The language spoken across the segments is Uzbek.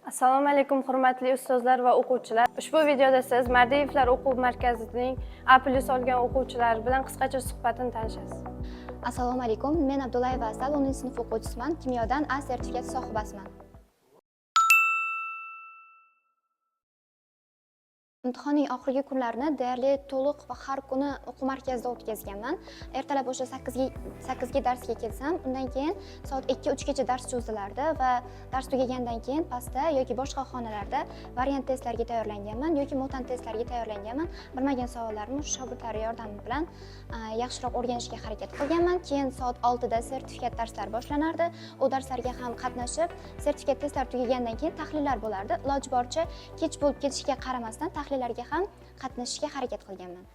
Assalomu alaykum, hurmatli ustozlar va o'quvchilar. Ushbu videoda siz Mardiyevlar o'quv markazining A+ olgan o'quvchilari bilan qisqacha suhbatini tanishasiz. Assalomu alaykum, men Abdullayeva Asal, 10 sinf o'quvchisiman, kimyodan A sertifikati sohibasiman. Imtihonning oxirgi kunlarini deyarli to'liq va har kuni o'quv markazida o'tkazganman. Ertalab o'sha 8 ga darsga kelsam, undan keyin soat 2-3 gacha dars cho'zilardi va dars tugagandan keyin pastda yoki boshqa xonalarda variant testlarga tayyorlanganman yoki motan testlarga tayyorlanganman. Bilmagan savollarimni o'sha shogirdlar yordami bilan yaxshiroq o'rganishga harakat qilganman. Keyin soat 6 da sertifikat darslari boshlanardi. U darslarga ham qatnashib, sertifikat testlar tugagandan keyin tahlillar bo'lardi. Iloji boricha kech bo'lib ketishiga qaramasdan tahlillarga ham qatnashishga harakat qilganman.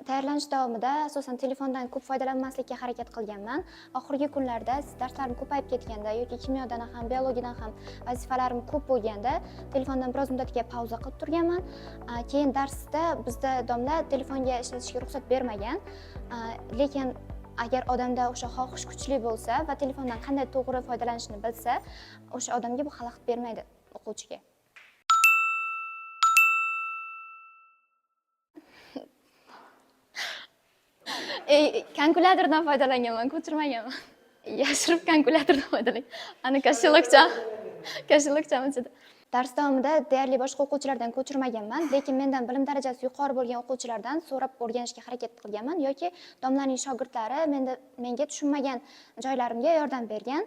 Tayyorlanish davomida asosan telefondan ko'p foydalanmaslikka harakat qilganman. Oxirgi kunlarda darslarim ko'payib ketganda yoki kimyodan ham, biologiyadan ham vazifalarim ko'p bo'lganda telefondan biroz muddatga pauza qilib turganman. Keyin darsda bizda domla telefonga ishlatishga ruxsat bermagan. Lekin agar odamda o'sha xohish kuchli bo'lsa va telefondan qanday to'g'ri foydalanishni bilsa, o'sha odamga bu xalaqit bermaydi, o'quvchiga. Kalkulyatordan foydalanganman, ko'chirmaganman. Yashirib kalkulyatordan foydalangan. Ana кошелёк cham. Кошелёк cham ichida. Dars davomida deyarli boshqa o'quvchilardan ko'chirmaganman, lekin mendan bilim darajasi yuqori bo'lgan o'quvchilardan so'rab o'rganishga harakat qilganman yoki domlaning shogirdlari menga tushunmagan joylarimga yordam bergan.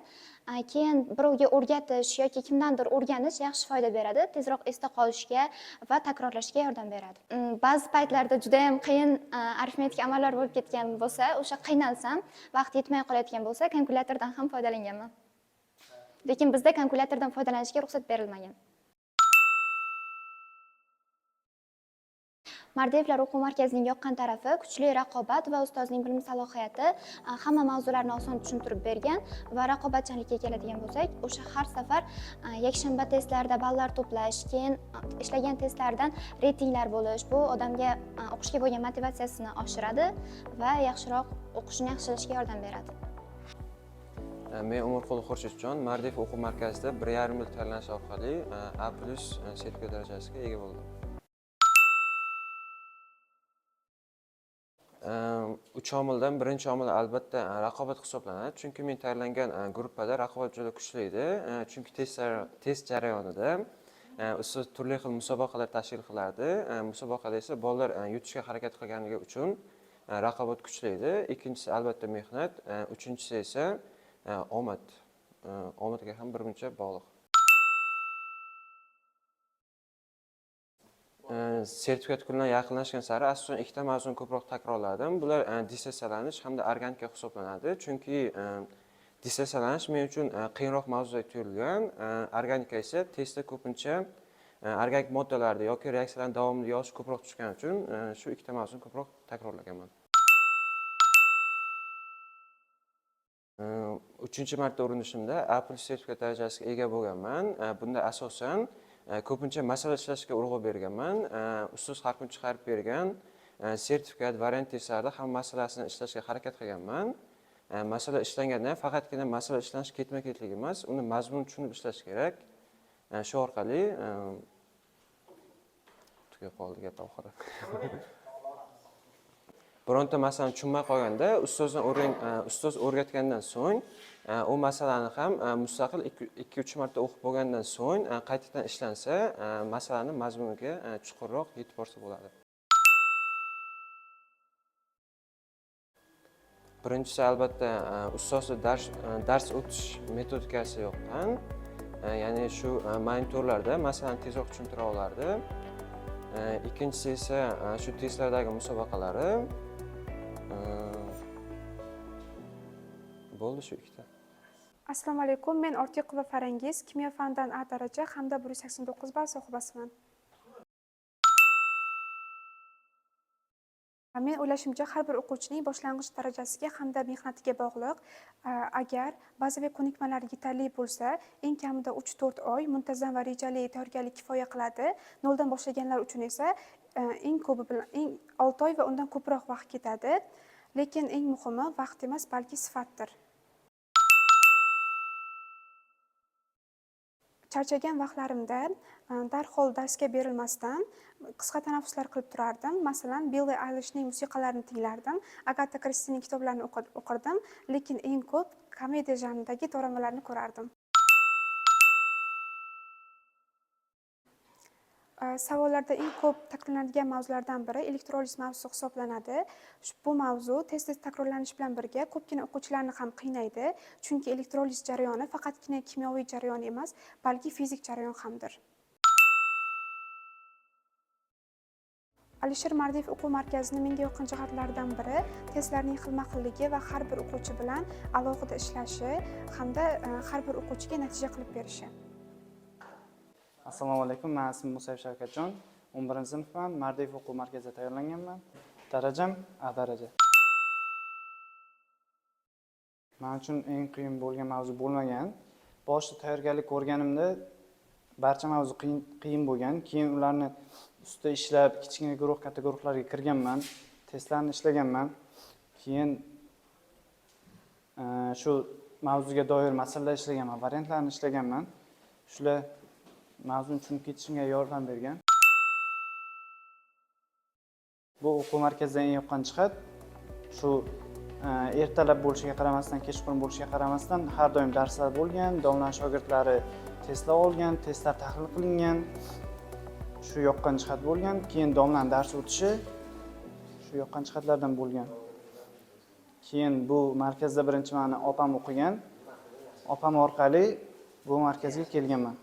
Keyin birovga o'rgatish yoki kimdandir o'rganish yaxshi foyda beradi, tezroq esda qolishga va takrorlashga yordam beradi. Ba'zi paytlarda juda ham qiyin arifmetik amallar bo'lib ketgan bo'lsa, o'sha qiynalsam, vaqt yetmay qolayotgan bo'lsa, kalkulyatordan ham foydalanganman. Lekin bizda kalkulyatordan foydalanishga ruxsat berilmagan. Mardiyevlar o'quv markazining yoqqan tarafi kuchli raqobat va ustozning bilim salohiyati, hamma mavzularni oson tushuntirib bergan va raqobatchanlikka keladigan bo'lsak, o'sha har safar yakshanba testlarida ballar to'plash, keyin ishlagan testlardan reytinglar bo'lish, bu odamga o'qishga bo'lgan motivatsiyasini oshiradi va yaxshiroq o'qishini yaxshilashga yordam beradi. Men Umurqul Xurshidjon, Mardiyev o'quv markazida 1,5 yil tayyorlanish orqali A+ sertifikat darajasiga ega bo'ldim. Uch omildan birinchi omil albatta raqobat hisoblanadi. Chunki men tayyorlangan gruppada raqobat juda kuchli edi. Chunki test jarayonida ustoz turli xil musobaqalar tashkil qilardi. Musobaqada esa bolalar yutishga harakat qilganligi uchun raqobat kuchli edi. Ikkinchisi albatta mehnat, uchinchisi esa omad. Omadga ham birmuncha bog'liq. Sertifikat kunlari yaqinlashgan sari asosan ikkita mavzuni ko'proq takrorladim. Bular dissertsiyalanish hamda organika hisoblanadi. Chunki dissertsiyalanish men uchun qiyinroq mavzudek tuyulgan. Organika esa testda ko'pincha organik moddalarni yoki reaksiyalarni davomli yozish ko'proq tushgani uchun shu ikkita mavzuni ko'proq takrorlaganman. Uchinchi marta urinishimda A+ sertifikat darajasiga ega bo'lganman. Bunda asosan ko'pincha masala ishlashga urg'u berganman. Ustoz har kun chiqarib bergan sertifikat variant testlarida ham masalasini ishlashga harakat qilganman. Masala ishlanganda faqatgina masala ishlanish ketma-ketlik emas, uni mazmunini tushunib ishlash kerak. Shu orqali tugab qoldi gap oxiri. Bironta masalani tushunmay qolganda ustoz o'rgatgandan so'ng u masalani ham mustaqil 2-3 marta o'qib bo'lgandan so'ng qaytadan ishlansa, masalani mazmuniga chuqurroq yetib borsa bo'ladi. Birinchisi albatta ustozni dars o'tish metodikasi yoqqan. Ya'ni shu monitorlarda masalani tezroq tushuntira olardi. Ikkinchisi esa shu testlardagi musobaqalari. Bo'ldi shu ikkita. Assalomu alaykum, men Ortiqova Farangiz, kimyo fanidan A daraja hamda 189 ball sohibasiman. Men o'ylashimcha, har bir o'quvchining boshlang'ich darajasiga hamda mehnatiga bog'liq. Agar bazaviy ko'nikmalar yetarli bo'lsa, eng kamida 3-4 oy muntazam va rejali tayyorgarlik kifoya qiladi. Noldan boshlaganlar uchun esa eng ko'pi bilan eng 6 oy va undan ko'proq vaqt ketadi. Lekin eng muhimi vaqt emas, balki sifatdir. Charchagan vaqtlarimda darhol darsga berilmasdan qisqa tanaffuslar qilib turardim. Masalan, Billie Eilishning musiqalarini tinglardim, Agata Kristining kitoblarini o'qirdim, lekin eng ko'p komediya janridagi doramalarni ko'rardim. Savollarda eng ko'p takrorlanadigan mavzulardan biri elektroliz mavzusi hisoblanadi. Bu mavzu tez-tez takrorlanishi bilan birga ko'pgina o'quvchilarni ham qiynaydi, chunki elektroliz jarayoni faqatgina kimyoviy jarayon emas, balki fizik jarayon hamdir. Alisher Mardiyev o'quv markazining menga yoqqan jihatlaridan biri testlarning xilma-xilligi va har bir o'quvchi bilan alohida ishlashi hamda har bir o'quvchiga natija qilib berishi. Assalomu alaykum, mani ismim Musayev Shavkatjon, 11-sinfman, Mardiyev o'quv markazida tayyorlanganman. Darajam A daraja. Men uchun eng qiyin bo'lgan mavzu bo'lmagan. Boshida tayyorgarlik ko'rganimda barcha mavzu qiyin bo'lgan. Keyin ularni ustida ishlab, kichkina guruh, katta guruhlarga kirganman, testlarni ishlaganman. Keyin shu mavzuga doir masalalar ishlaganman, variantlarni ishlaganman. Shular mavzuni tushunib ketishimga yordam bergan. Bu o'quv markazidan eng yoqqan jihat shu ertalab bo'lishiga qaramasdan, kechqurun bo'lishiga qaramasdan har doim darslar bo'lgan, domla shogirdlari testlar olgan, testlar tahlil qilingan. Shu yoqqan jihat bo'lgan. Keyin domlani dars o'tishi shu yoqqan jihatlardan bo'lgan. Keyin bu markazda birinchi mani opam o'qigan. Opam orqali bu markazga kelganman.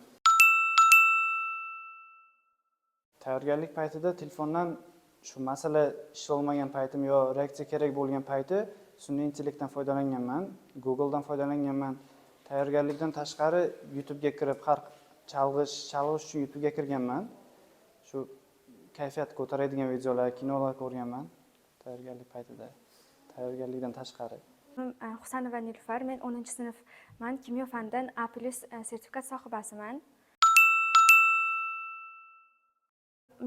Tayyorgarlik paytida telefondan shu masala ishlolmagan paytim yo reaksiya kerak bo'lgan payti sun'iy intellektdan foydalanganman, Googledan foydalanganman. Tayyorgarlikdan tashqari YouTube'ga kirib har chalg'ish uchun YouTube'ga kirganman. Shu kayfiyat ko'taradigan videolar, kinolar ko'rganman tayyorgarlik paytida. Tayyorgarlikdan tashqari. Husanova Nilufar, men 10-sinfman, kimyo fanidan A+ sertifikat sohibasiman.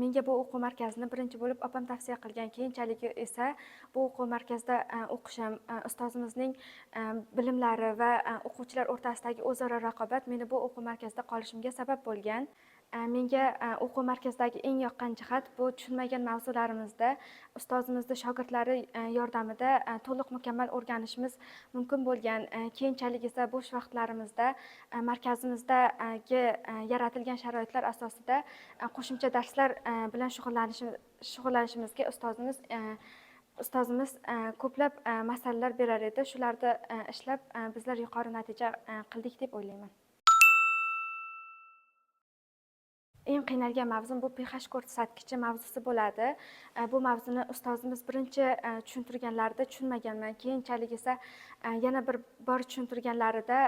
Menga bu o'quv markazini birinchi bo'lib opam tavsiya qilgan. Keyinchalik esa bu o'quv markazida o'qishim, ustozimizning bilimlari va o'quvchilar o'rtasidagi o'zaro raqobat meni bu o'quv markazida qolishimga sabab bo'lgan. Menga o'quv markazidagi eng yoqqan jihat bu tushunmagan mavzularimizda ustozimizni shogirdlari yordamida to'liq mukammal o'rganishimiz mumkin bo'lgan. Keyinchalik esa bo'sh vaqtlarimizda markazimizdagi yaratilgan sharoitlar asosida qo'shimcha darslar bilan shug'ullanishimizga ustozimiz ko'plab masalalar berar edi. Shularda ishlab bizlar yuqori natija qildik deb o'ylayman. Eng qiynalgan mavzum bu pH ko'rsatkichi mavzusi bo'ladi. Bu mavzuni ustozimiz birinchi tushuntirganlarida tushunmaganman. Keyinchalik esa yana bir bor tushuntirganlarida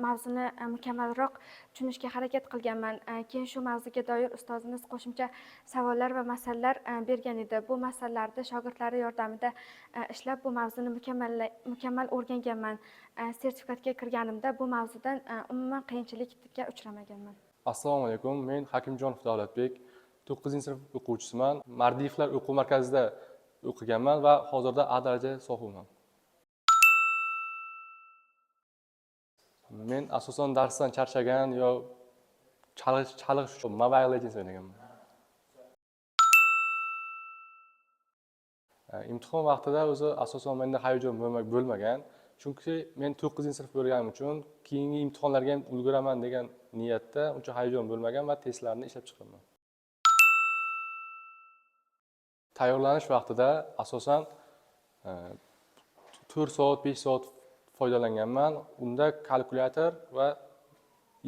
mavzuni mukammalroq tushunishga harakat qilganman. Keyin shu mavzuga doir ustozimiz qo'shimcha savollar va masalalar bergan edi. Bu masalalarni shogirdlari yordamida ishlab bu mavzuni mukammal o'rganganman. Sertifikatga kirganimda bu mavzudan umuman qiyinchilikka uchramaganman. Assalomu alaykum, men Hakimjonov Davlatbek, 9-sinf o'quvchisiman. Mardiyevlar o'quv markazida o'qiganman va hozirda A daraja sohibiman. Men asosan darsdan charchagan yo chalg'ish uchun Mobile Legends o'ynaganman. Imtihon vaqtida o'zi asosan menda hayajon bo'lmagan. Chunki men 9-sinf bo'lganim uchun keyingi imtihonlarga ham ulguraman degan niyatda uncha hayajon bo'lmagan va testlarni ishlab chiqqanman. Tayyorlanish vaqtida asosan 4 soat, 5 soat foydalanganman. Unda kalkulyator va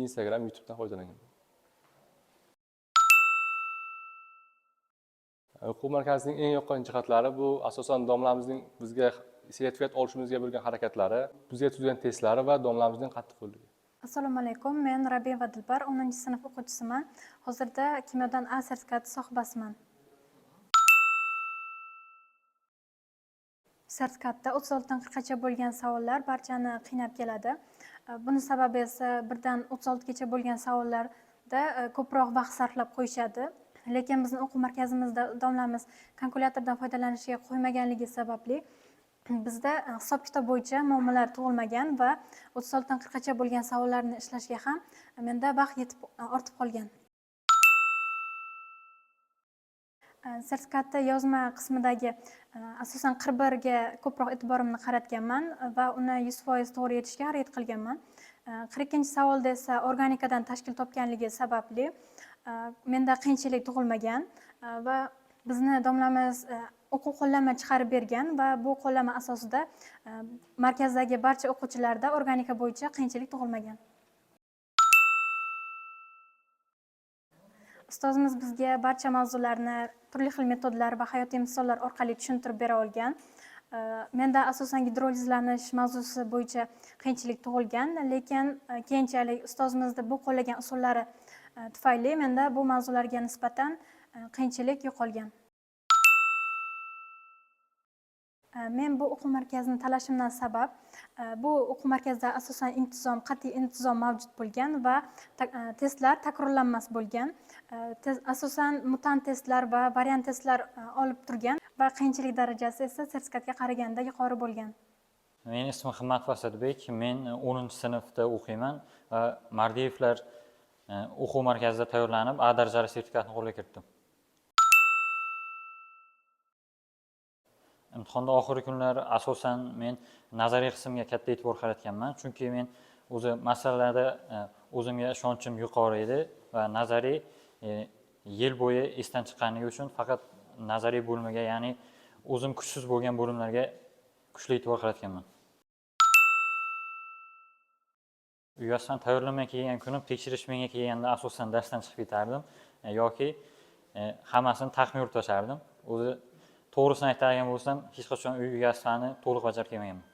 Instagram, YouTubedan foydalanganman. O'quv markazining eng yoqqan jihatlari bu asosan domlamizning bizga sertifikat olishimizga bo'lgan harakatlari, bizga tuzgan testlari va domlamizning qattiqqo'lligi. Assalomu alaykum, men Rabiyeva Dilbar, 10-sinf o'quvchisiman. Hozirda kimyodan A sertifikati sohibasiman. Sertifikatda 36dan 40gacha bo'lgan savollar barchani qiynab keladi. Buni sababi esa birdan 36gacha bo'lgan savollarda ko'proq vaqt sarflab qo'yishadi. Lekin bizni o'quv markazimizda domlamiz kalkulyatordan foydalanishga qo'ymaganligi sababli Bizda hisob kitob bo'yicha muammolar tug'ilmagan va 36 dan 40 gacha bo'lgan savollarni ishlashga ham menda vaqt yetib ortib qolgan. Sertifikatda yozma qismidagi asosan 41 ga ko'proq e'tiborimni qaratganman va uni 100% to'g'ri yechishga harakat qilganman. 42-savolda esa organikadan tashkil topganligi sababli menda qiyinchilik tug'ilmagan va bizni domlamiz o'quv qo'llanma chiqarib bergan va bu qo'llanma asosida markazdagi barcha o'quvchilarda organika bo'yicha qiyinchilik tug'ilmagan. Ustozimiz bizga barcha mavzularni turli xil metodlar va hayotiy misollar orqali tushuntirib bera olgan. Menda asosan gidrolizlanish mavzusi bo'yicha qiyinchilik tug'ilgan, lekin keyinchalik ustozimizni bu qo'llagan usullari tufayli menda bu mavzularga nisbatan qiyinchilik yo'qolgan. Men bu o'quv markazini tanlashimdan sabab bu o'quv markazida asosan intizom, qat'iy intizom mavjud bo'lgan va testlar takrorlanmas bo'lgan. Asosan mutant testlar va variant testlar olib turgan va qiyinchilik darajasi esa sertifikatga qaraganda yuqori bo'lgan. Meni ismim Himmatov Asadbek, men 10-sinfda o'qiyman va Mardiyevlar o'quv markazida tayyorlanib, A darajali sertifikatni qo'lga kiritdim. Imtihonda oxirgi kunlar asosan men nazariy qismga katta e'tibor qaratganman, chunki men o'zi masalalarda o'zimga ishonchim yuqori edi va nazariy yil bo'yi esdan chiqqanligi uchun faqat nazariy bo'limiga, ya'ni o'zim kuchsiz bo'lgan bo'limlarga kuchli e'tibor qaratganman. Uyasidan tayyorlanmay kelgan kunim tekshirish menga kelganda asosan darsdan chiqib ketardim yoki hammasini taxmin yurib tashlardim. O'zi to'g'risini aytadigan bo'lsam, hech qachon uy egasi to'liq bajarib kelmaganman.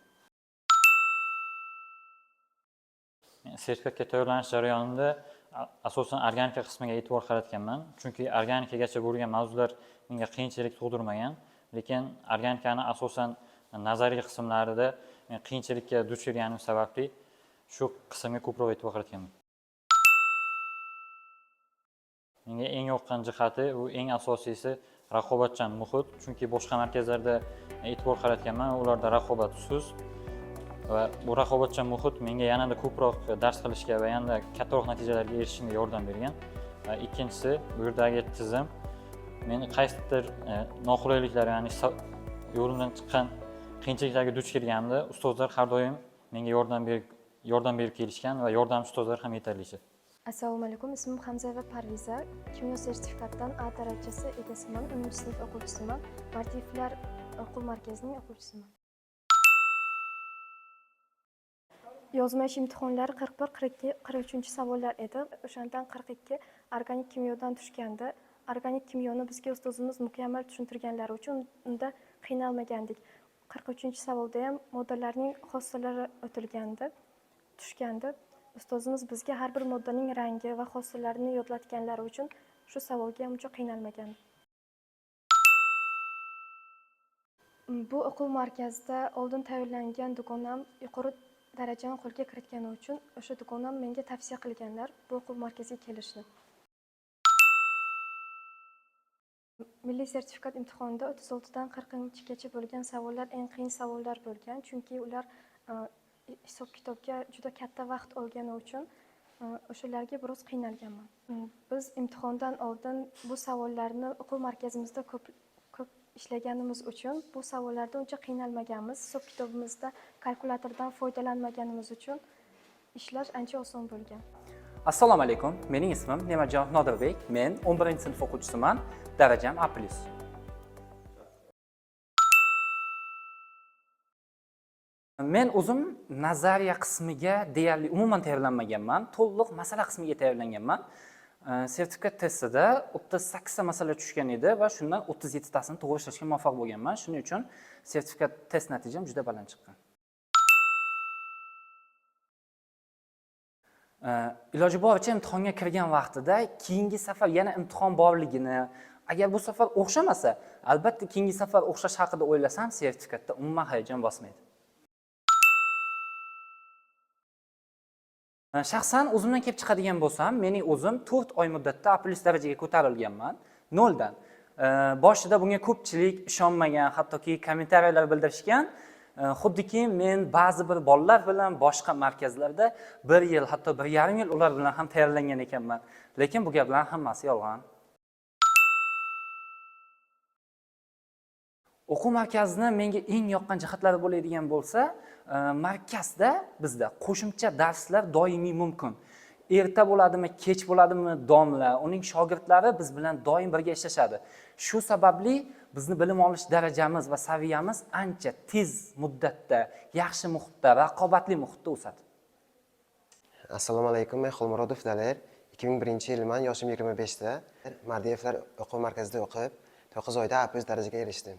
Sertifikatga tayyorlanish jarayonida asosan organika qismiga e'tibor qaratganman, chunki organikagacha bo'lgan mavzular menga qiyinchilik tug'dirmagan, lekin organikani asosan nazariy qismlarida men qiyinchilikka duch kelganim sababli shu qismga ko'proq e'tibor qaratganman. Menga eng yoqqan jihati bu eng asosiysi raqobatchan muhit, chunki boshqa markazlarda e'tibor qaratganman, ularda raqobat sust va bu raqobatchan muhit menga yanada ko'proq dars qilishga va yanada kattaroq natijalarga erishishimga yordam bergan. Va ikkinchisi bu yerdagi tizim meni qaysidir noqulayliklar, ya'ni yo'limdan chiqqan qiyinchiliklarga duch kelganimda ustozlar har doim menga yordam berib kelishgan va yordamchi ustozlar ham yetarlicha. Assalomu alaykum, ismim Hamzayeva Parviza. Kimyo sertifikatidan A darajasi egasiman, 10-sinf o'quvchisiman. Mardiyevlar o'quv markazining o'quvchisiman. Yozma ish imtihonlari 41, 42, 43 savollar edi. O'shandan 42 organik kimyodan tushgandi. Organik kimyoni bizga ustozimiz mukammal tushuntirganlari uchun unda qiynalmagandik. 43-savolda ham moddalarning xossalari o'tilgandi, tushgandi. Ustozimiz bizga har bir moddaning rangi va xossalarini yodlatganlari uchun shu savolga ham uncha qiynalmagan. Bu o'quv markazida oldin tayyorlangan dugonam yuqori darajani qo'lga kiritgani uchun o'sha dugonam menga tavsiya qilganlar bu o'quv markaziga kelishni. Milliy sertifikat imtihonida 36 dan 40-gacha bo'lgan savollar eng qiyin savollar bo'lgan, chunki ular hisob kitobga juda katta vaqt olgani uchun o'shalarga biroz qiynalganman. Biz imtihondan oldin bu savollarni o'quv markazimizda ko'p ko'p ishlaganimiz uchun bu savollarda uncha qiynalmaganmiz. Hisob kitobimizda kalkulyatordan foydalanmaganimiz uchun ishlash ancha oson bo'lgan. Assalomu alaykum, mening ismim Ne'matjon Nodirbek. Men 11 sinf o'quvchisiman, darajam A+. Men o'zim nazariya qismiga deyarli umuman tayyorlanmaganman, to'liq masala qismiga tayyorlanganman. Sertifikat testida 38 ta masala tushgan edi va shundan 37 tasini to'g'ri ishlashga muvaffaq bo'lganman. Shuning uchun sertifikat test natijam juda baland chiqqan. Iloji boricha imtihonga kirgan vaqtida keyingi safar yana imtihon borligini, agar bu safar o'xshamasa, albatta keyingi safar o'xshash haqida o'ylasam, sertifikatda umuman hayajon bosmaydi. Shaxsan o'zimdan kelib chiqadigan bo'lsam, mening o'zim 4 oy muddatda A+ darajaga ko'tarilganman, noldan. Boshida bunga ko'pchilik ishonmagan, hattoki kommentariyalar bildirishgan. Xuddiki men ba'zi bir bolalar bilan boshqa markazlarda 1 yil, hatto 1,5 yil ular bilan ham tayyorlangan ekanman. Lekin bu gaplar hammasi yolg'on. O'quv markazini menga eng yoqqan jihatlari bo'ladigan bo'lsa, markazda bizda qo'shimcha darslar doimiy mumkin. Erta bo'ladimi, kech bo'ladimi, domla, uning shogirdlari biz bilan doim birga ishlashadi. Shu sababli bizni bilim olish darajamiz va saviyamiz ancha tez muddatda, yaxshi muhitda, raqobatli muhitda o'sadi. Assalomu alaykum, men Xolmurodov Daler. 2001-yilman, yoshim 25 da. Mardiyevlar o'quv markazida o'qib, 9 oyda A+ darajaga erishdim.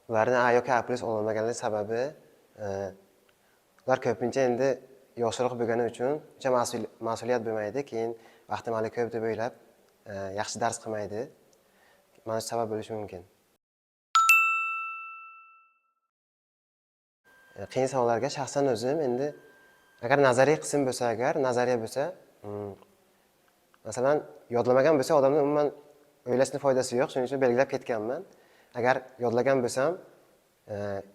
Ularni A yoki A+ ololmaganligi sababi ular ko'pincha endi yoshroq bo'lgani uchun uncha mas'uliyat bo'lmaydi, keyin vaqtim hali ko'p deb o'ylab, yaxshi dars qilmaydi. Mana shu sabab bo'lishi mumkin. Qiyin savollarga shaxsan o'zim endi agar nazariy qism bo'lsa, agar nazariya bo'lsa, masalan, yodlamagan bo'lsa odamni umuman o'ylashni foydasi yo'q, shuning uchun belgilab ketganman. Agar yodlagan bo'lsam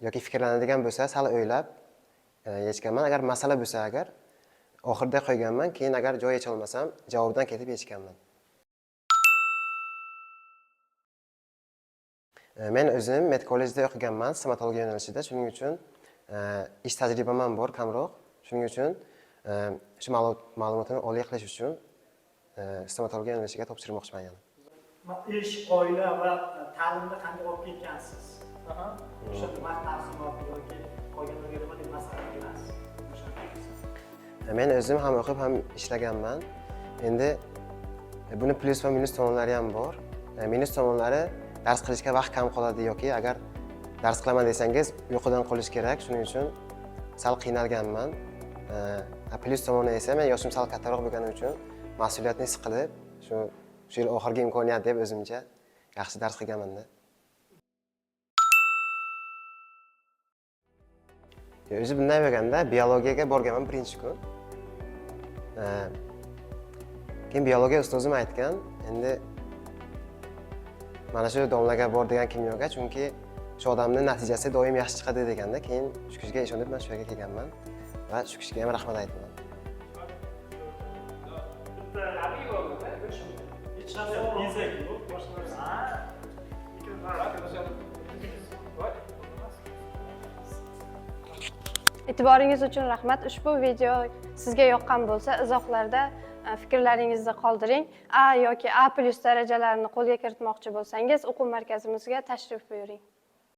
yoki fikrlanadigan bo'lsa, sal o'ylab yechganman. Agar masala bo'lsa, agar oxirida qo'yganman, keyin agar joy yecha olmasam, javobdan ketib yechganman. Men o'zim med kollejda o'qiganman, stomatologiya yo'nalishida, shuning uchun ish tajribam ham bor kamroq. Shuning uchun shu ma'lumotini oliy qilish uchun stomatologiya yo'nalishiga topshirmoqchiman yana. Ish, oila va ta'limni qanday olib ketgansiz? O'sha vaqt taqsimoti yoki qolganlarga nima deb maslahat berasiz? Men o'zim ham o'qib ham ishlaganman. Endi buni plyus va minus tomonlari ham bor. Minus tomonlari dars qilishga vaqt kam qoladi yoki agar dars qilaman desangiz uyqudan qolish kerak, shuning uchun sal qiynalganman. Plyus tomoni esa men yoshim sal kattaroq bo'lgani uchun mas'uliyatni his qilib, shu yil oxirgi imkoniyat deb o'zimcha yaxshi dars qilganman-da. O'zi bunday bo'lganda biologiyaga borganman birinchi kun. Keyin biologiya ustozim aytgan, endi mana shu domlaga bor degan kimyoga, chunki shu odamning natijasi doim yaxshi chiqadi deganda, keyin shu kishiga ishonib men shu yerga kelganman va shu kishiga ham rahmat aytaman. E'tiboringiz uchun rahmat. Ushbu video sizga yoqqan bo'lsa, izohlarda fikrlaringizni qoldiring. A yoki A+ darajalarini qo'lga kiritmoqchi bo'lsangiz, o'quv markazimizga tashrif buyuring.